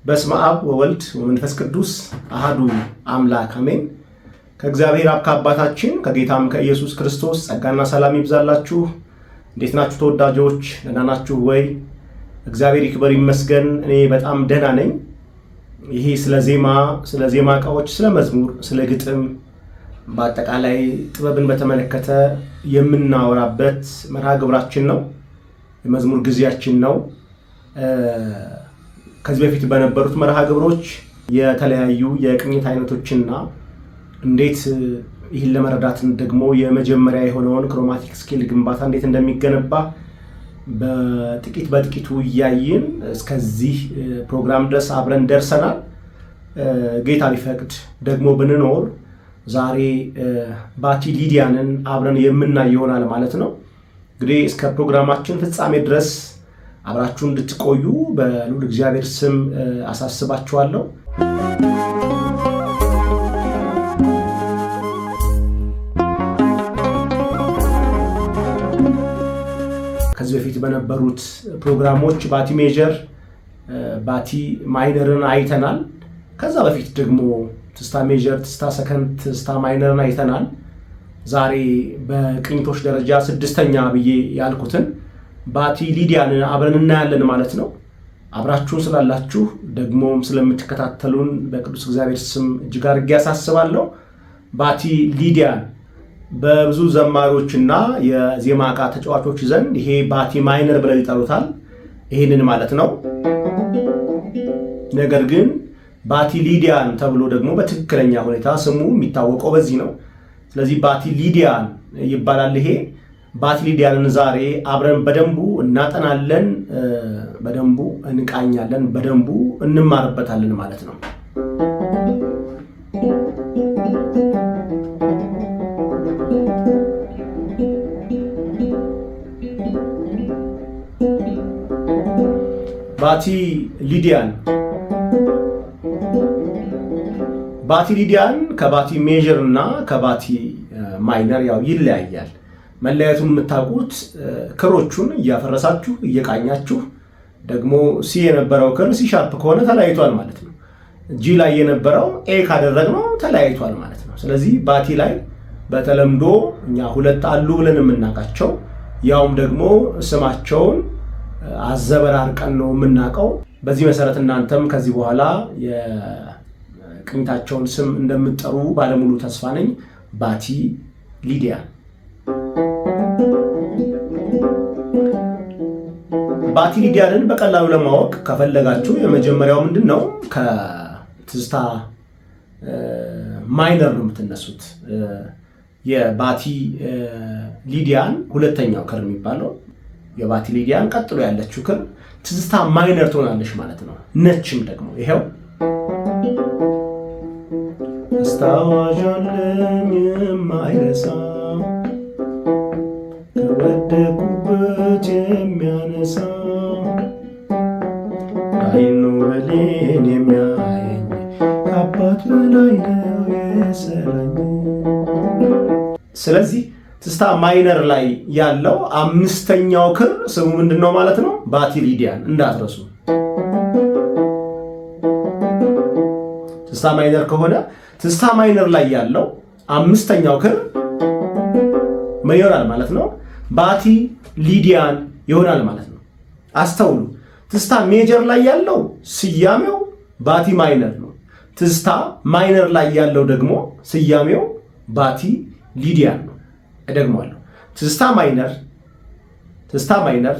በስመ አብ ወወልድ ወመንፈስ ቅዱስ አሃዱ አምላክ አሜን። ከእግዚአብሔር አብ ከአባታችን ከጌታም ከኢየሱስ ክርስቶስ ጸጋና ሰላም ይብዛላችሁ። እንዴት ናችሁ ተወዳጆች? ደህና ናችሁ ወይ? እግዚአብሔር ይክበር ይመስገን፣ እኔ በጣም ደህና ነኝ። ይሄ ስለ ዜማ፣ ስለ ዜማ ዕቃዎች፣ ስለ መዝሙር፣ ስለ ግጥም፣ በአጠቃላይ ጥበብን በተመለከተ የምናወራበት መርሃ ግብራችን ነው። የመዝሙር ጊዜያችን ነው። ከዚህ በፊት በነበሩት መርሃ ግብሮች የተለያዩ የቅኝት አይነቶችና እንዴት ይህን ለመረዳት ደግሞ የመጀመሪያ የሆነውን chromatic scale ግንባታ እንዴት እንደሚገነባ በጥቂት በጥቂቱ እያየን እስከዚህ ፕሮግራም ድረስ አብረን ደርሰናል። ጌታ ቢፈቅድ ደግሞ ብንኖር ዛሬ ባቲ Lydian ን አብረን የምናይ ይሆናል ማለት ነው። እንግዲህ እስከ ፕሮግራማችን ፍጻሜ ድረስ አብራችሁ እንድትቆዩ በልዑል እግዚአብሔር ስም አሳስባችኋለሁ። ከዚህ በፊት በነበሩት ፕሮግራሞች ባቲ major፣ ባቲ minor ን አይተናል። ከዛ በፊት ደግሞ ትዝታ major፣ ትዝታ ሰከንድ፣ ትዝታ minor ን አይተናል። ዛሬ በቅኝቶች ደረጃ ስድስተኛ ብዬ ያልኩትን ባቲ Lydian ን አብረን እናያለን ማለት ነው። አብራችሁን ስላላችሁ ደግሞም ስለምትከታተሉን በቅዱስ እግዚአብሔር ስም እጅግ አድርጌ ያሳስባለሁ። ባቲ Lydian በብዙ ዘማሪዎችና የዜማ ዕቃ ተጫዋቾች ዘንድ ይሄ ባቲ minor ብለው ይጠሩታል። ይሄንን ማለት ነው። ነገር ግን ባቲ Lydian ተብሎ ደግሞ በትክክለኛ ሁኔታ ስሙ የሚታወቀው በዚህ ነው። ስለዚህ ባቲ Lydian ይባላል። ይሄ ባቲ Lydian ን ዛሬ አብረን በደንቡ እናጠናለን፣ በደንቡ እንቃኛለን፣ በደንቡ እንማርበታለን ማለት ነው። ባቲ Lydian ባቲ Lydian ከባቲ major እና ከባቲ minor ያው ይለያያል። መለያየቱን የምታውቁት ክሮቹን እያፈረሳችሁ እየቃኛችሁ፣ ደግሞ C የነበረው ክር C sharp ከሆነ ተለያይቷል ማለት ነው። G ላይ የነበረው A ካደረግነው ተለያይቷል ማለት ነው። ስለዚህ ባቲ ላይ በተለምዶ እኛ ሁለት አሉ ብለን የምናውቃቸው ያውም ደግሞ ስማቸውን አዘበራርቀን ነው የምናውቀው። በዚህ መሰረት እናንተም ከዚህ በኋላ የቅኝታቸውን ስም እንደምትጠሩ ባለሙሉ ተስፋ ነኝ። ባቲ Lydian ባቲ Lydian ን በቀላሉ ለማወቅ ከፈለጋችሁ የመጀመሪያው ምንድን ነው? ከትዝታ minor ነው የምትነሱት። የባቲ Lydian ሁለተኛው ክር የሚባለው የባቲ Lydian ቀጥሎ ያለችው ክር ትዝታ minor ትሆናለች ማለት ነው። ነችም ደግሞ ይሄው አስታዋሽ አለኝ የማይረሳ ከወደቁበት የሚያነሳ አይኑ በሌን የሚያየኝ ከአባት በላይ ነው የሰራኝ። ስለዚህ ትዝታ minor ላይ ያለው አምስተኛው ክር ስሙ ምንድን ነው ማለት ነው? ባቲ Lydian እንዳትረሱ። ትዝታ minor ከሆነ ትዝታ minor ላይ ያለው አምስተኛው ክር ምን ይሆናል ማለት ነው? ባቲ Lydian ይሆናል ማለት ነው። አስተውሉ። ትዝታ major ላይ ያለው ስያሜው ባቲ minor ነው። ትዝታ minor ላይ ያለው ደግሞ ስያሜው ባቲ Lydian ነው። እደግመዋለሁ። ትዝታ minor ትዝታ minor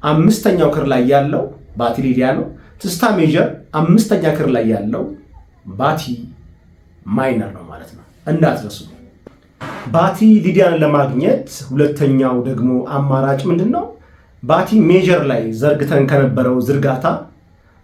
አምስተኛው ክር ላይ ያለው ባቲ Lydian ነው። ትዝታ major አምስተኛ ክር ላይ ያለው ባቲ minor ነው ማለት ነው። እንዳትረሱ። ባቲ Lydian ን ለማግኘት ሁለተኛው ደግሞ አማራጭ ምንድን ነው? ባቲ major ላይ ዘርግተን ከነበረው ዝርጋታ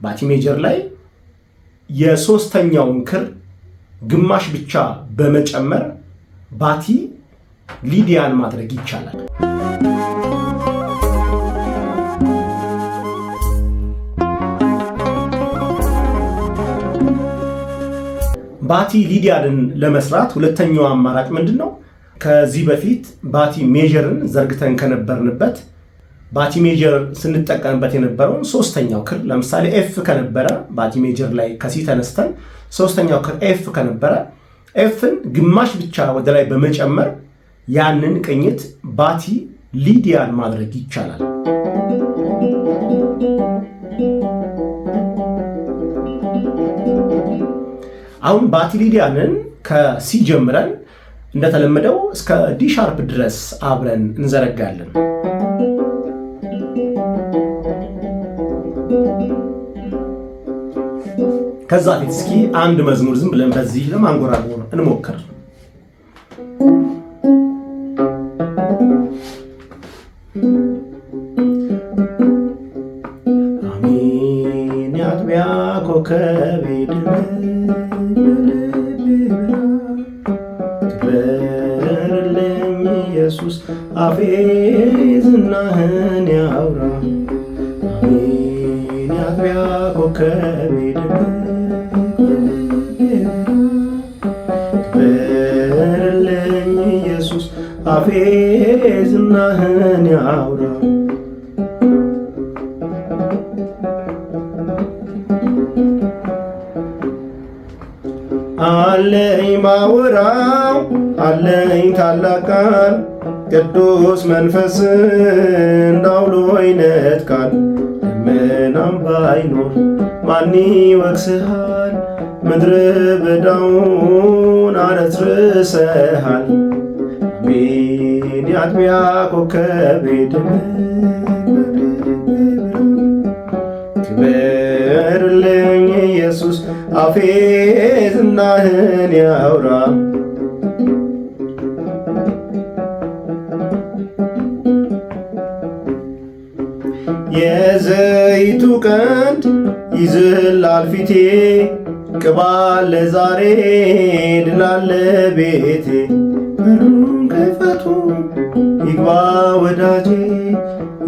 ባቲ major ላይ የሶስተኛውን ክር ግማሽ ብቻ በመጨመር ባቲ Lydian ማድረግ ይቻላል። ባቲ Lydian ን ለመስራት ሁለተኛው አማራጭ ምንድን ነው? ከዚህ በፊት ባቲ major ን ዘርግተን ከነበርንበት ባቲ major ስንጠቀምበት የነበረውን ሶስተኛው ክር፣ ለምሳሌ F ከነበረ፣ ባቲ major ላይ ከ C ተነስተን ሶስተኛው ክር F ከነበረ F ን ግማሽ ብቻ ወደ ላይ በመጨመር ያንን ቅኝት ባቲ Lydian ማድረግ ይቻላል። አሁን ባቲ Lydian ን ከ C ጀምረን እንደተለመደው እስከ D sharp ድረስ አብረን እንዘረጋለን። ከዛ ፊት እስኪ አንድ መዝሙር ዝም ብለን በዚህ ለማንጎራጎር እንሞክር። አሜን የአጥቢያ ኮከቤ ክበርልኝ ኢየሱስ አፌ ዝናህን ያውራ። አሜን የአጥቢያ ኮከቤ ክበርልኝ ኢየሱስ አፌ ዝናህን ያውራ። አለኝ ማወራው አለኝ ታላቅ ቃል፣ ቅዱስ መንፈስ እንዳውሎ ይነጥቃል። ደመናም ባይኖር ማን ይወቅስሃል? ምድረ በዳውን አረስርሰሃል። አሜን የአጥቢያ ኮከቤ ክበርልኝ ኢየሱስ አፌ ዝናህን ያውራ። የዘይቱ ቀንድ ይዝላል ፊቴ፣ ቅባል ለዛሬ ድላለ ቤቴ። በሩን ክፈቱ ይግባ ወዳጄ፣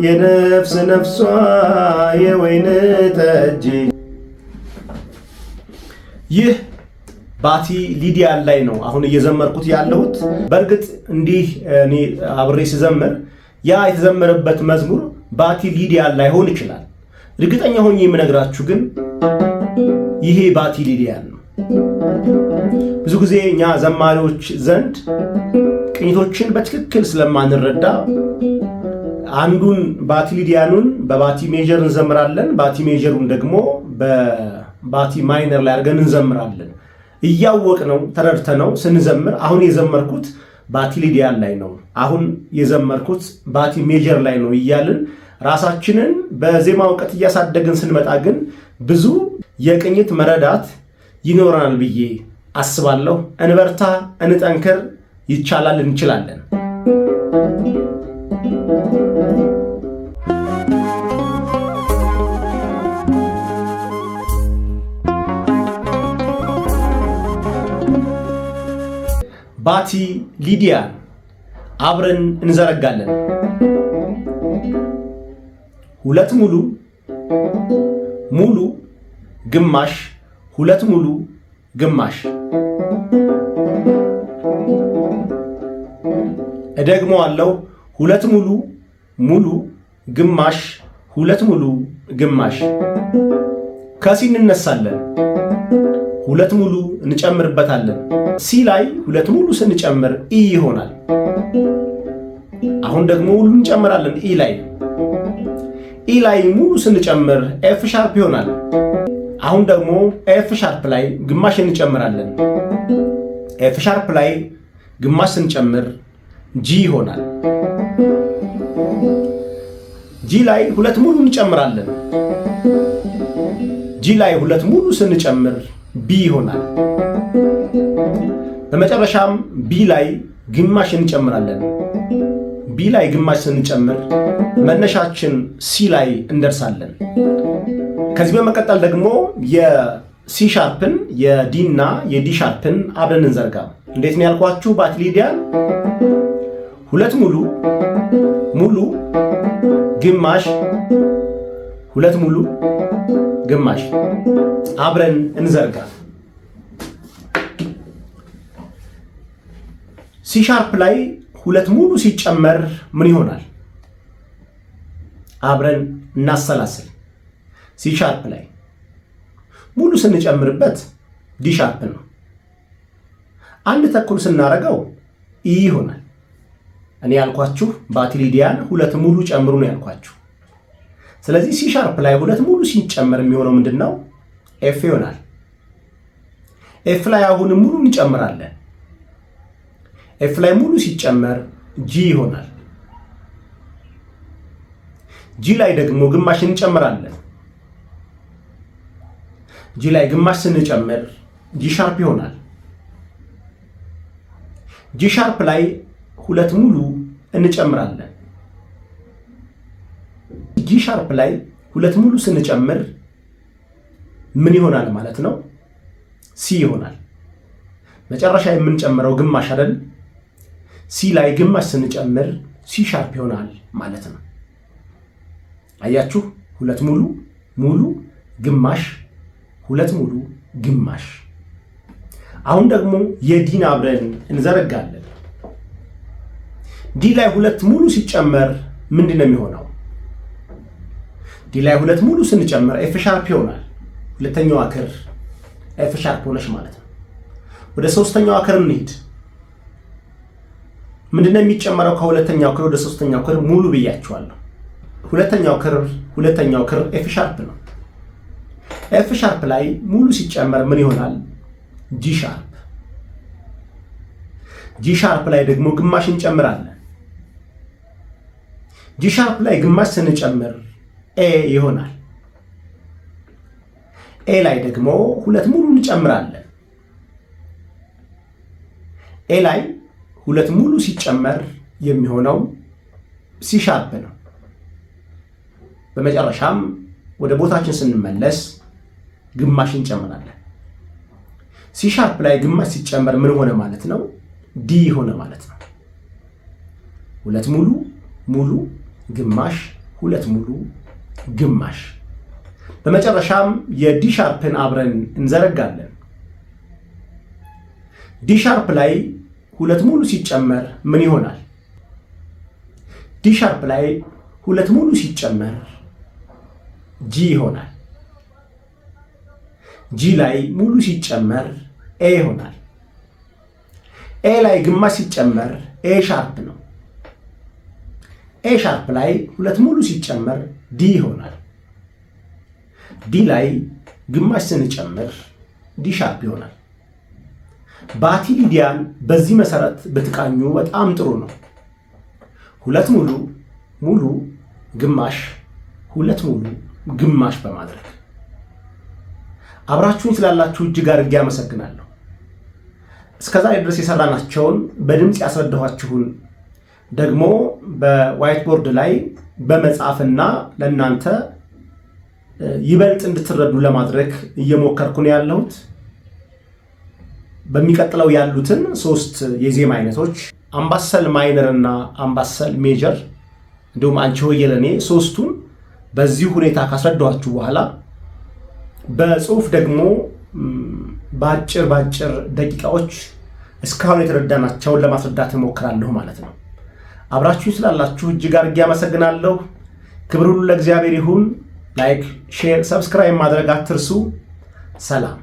የነፍስ ነፍሷ የወይን ጠጅ። ይህ ባቲ Lydian ላይ ነው አሁን እየዘመርኩት ያለሁት። በእርግጥ እንዲህ እኔ አብሬ ስዘምር ያ የተዘመረበት መዝሙር ባቲ Lydian ላይሆን ይችላል። እርግጠኛ ሆኜ የምነግራችሁ ግን ይሄ ባቲ Lydian ነው። ብዙ ጊዜ እኛ ዘማሪዎች ዘንድ ቅኝቶችን በትክክል ስለማንረዳ አንዱን ባቲ Lydian ኑን በባቲ major እንዘምራለን፣ ባቲ major ኡን ደግሞ በባቲ minor ላይ አድርገን እንዘምራለን። እያወቅነው ተረድተነው ስንዘምር አሁን የዘመርኩት ባቲ Lydian ላይ ነው፣ አሁን የዘመርኩት ባቲ major ላይ ነው እያልን ራሳችንን በዜማ እውቀት እያሳደግን ስንመጣ ግን ብዙ የቅኝት መረዳት ይኖረናል ብዬ አስባለሁ። እንበርታ፣ እንጠንክር። ይቻላል፣ እንችላለን። ባቲ Lydian አብረን እንዘረጋለን። ሁለት ሙሉ ሙሉ ግማሽ፣ ሁለት ሙሉ ግማሽ። እደግመዋለሁ። ሁለት ሙሉ ሙሉ ግማሽ፣ ሁለት ሙሉ ግማሽ። ከ C እንነሳለን። ሁለት ሙሉ እንጨምርበታለን። C ላይ ሁለት ሙሉ ስንጨምር E ይሆናል። አሁን ደግሞ ሙሉ እንጨምራለን። E ላይ፣ E ላይ ሙሉ ስንጨምር F sharp ይሆናል። አሁን ደግሞ F sharp ላይ ግማሽ እንጨምራለን። F sharp ላይ ግማሽ ስንጨምር G ይሆናል። G ላይ ሁለት ሙሉ እንጨምራለን። G ላይ ሁለት ሙሉ ስንጨምር B ይሆናል። በመጨረሻም B ላይ ግማሽ እንጨምራለን። B ላይ ግማሽ ስንጨምር መነሻችን C ላይ እንደርሳለን። ከዚህ በመቀጠል ደግሞ የሲ ሻርፕን የዲ እና የ D sharp ን አብረን እንዘርጋ። እንዴት ነው ያልኳችሁ? ባቲ Lydian ሁለት ሙሉ ሙሉ ግማሽ፣ ሁለት ሙሉ ግማሽ አብረን እንዘርጋ። C sharp ላይ ሁለት ሙሉ ሲጨመር ምን ይሆናል? አብረን እናሰላስል። C sharp ላይ ሙሉ ስንጨምርበት D sharp ነው። አንድ ተኩል ስናረገው E ይሆናል። እኔ ያልኳችሁ ባቲ Lydian ሁለት ሙሉ ጨምሩ ነው ያልኳችሁ። ስለዚህ C sharp ላይ ሁለት ሙሉ ሲጨመር የሚሆነው ምንድን ነው? F ይሆናል። F ላይ አሁንም ሙሉ እንጨምራለን። F ላይ ሙሉ ሲጨመር G ይሆናል። G ላይ ደግሞ ግማሽ እንጨምራለን። G ላይ ግማሽ ስንጨምር G sharp ይሆናል። G sharp ላይ ሁለት ሙሉ እንጨምራለን። G sharp ላይ ሁለት ሙሉ ስንጨምር ምን ይሆናል ማለት ነው? C ይሆናል። መጨረሻ የምንጨምረው ግማሽ አይደል? C ላይ ግማሽ ስንጨምር C sharp ይሆናል ማለት ነው። አያችሁ? ሁለት ሙሉ፣ ሙሉ፣ ግማሽ፣ ሁለት ሙሉ፣ ግማሽ። አሁን ደግሞ የ D ን አብረን እንዘረጋለን። D ላይ ሁለት ሙሉ ሲጨመር ምንድን ነው የሚሆነው? D ላይ ሁለት ሙሉ ስንጨምር F sharp ይሆናል። ሁለተኛዋ ክር F sharp ሆነች ማለት ነው። ወደ ሶስተኛዋ ክር እንሂድ። ምንድነው የሚጨመረው? ከሁለተኛው ክር ወደ ሶስተኛው ክር ሙሉ ብያችኋለሁ። ሁለተኛው ክር F sharp ነው። F sharp ላይ ሙሉ ሲጨመር ምን ይሆናል? G sharp። G sharp ላይ ደግሞ ግማሽ እንጨምራለን። G sharp ላይ ግማሽ ስንጨምር A ይሆናል። A ላይ ደግሞ ሁለት ሙሉ እንጨምራለን። A ላይ ሁለት ሙሉ ሲጨመር የሚሆነው C sharp ነው። በመጨረሻም ወደ ቦታችን ስንመለስ ግማሽ እንጨምራለን። C sharp ላይ ግማሽ ሲጨመር ምን ሆነ ማለት ነው? D ሆነ ማለት ነው። ሁለት ሙሉ፣ ሙሉ፣ ግማሽ፣ ሁለት ሙሉ፣ ግማሽ። በመጨረሻም የ D sharp ን አብረን እንዘረጋለን። D sharp ላይ ሁለት ሙሉ ሲጨመር ምን ይሆናል? D sharp ላይ ሁለት ሙሉ ሲጨመር G ይሆናል። G ላይ ሙሉ ሲጨመር A ይሆናል። A ላይ ግማሽ ሲጨመር A sharp ነው። A sharp ላይ ሁለት ሙሉ ሲጨመር D ይሆናል። D ላይ ግማሽ ስንጨምር D sharp ይሆናል። ባቲ Lydian በዚህ መሰረት ብትቃኙ በጣም ጥሩ ነው። ሁለት ሙሉ፣ ሙሉ፣ ግማሽ፣ ሁለት ሙሉ፣ ግማሽ በማድረግ። አብራችሁኝ ስላላችሁ እጅግ አድርጌ አመሰግናለሁ። እስከዛሬ ድረስ የሰራናቸውን በድምፅ ያስረዳኋችሁን ደግሞ በ white board ላይ በመጻፍና ለእናንተ ይበልጥ እንድትረዱ ለማድረግ እየሞከርኩ ነው ያለሁት። በሚቀጥለው ያሉትን ሶስት የዜማ አይነቶች አምባሰል minor እና አምባሰል major እንዲሁም አንቺ ሆዬ ለኔ ሶስቱን በዚህ ሁኔታ ካስረዳኋችሁ በኋላ በጽሁፍ ደግሞ በአጭር በአጭር ደቂቃዎች እስካሁን የተረዳናቸውን ለማስረዳት እሞክራለሁ ማለት ነው። አብራችሁኝ ስላላችሁ እጅግ አድርጌ አመሰግናለሁ። ክብር ሁሉ ለእግዚአብሔር ይሁን። Like፣ share፣ subscribe ማድረግ አትርሱ። ሰላም።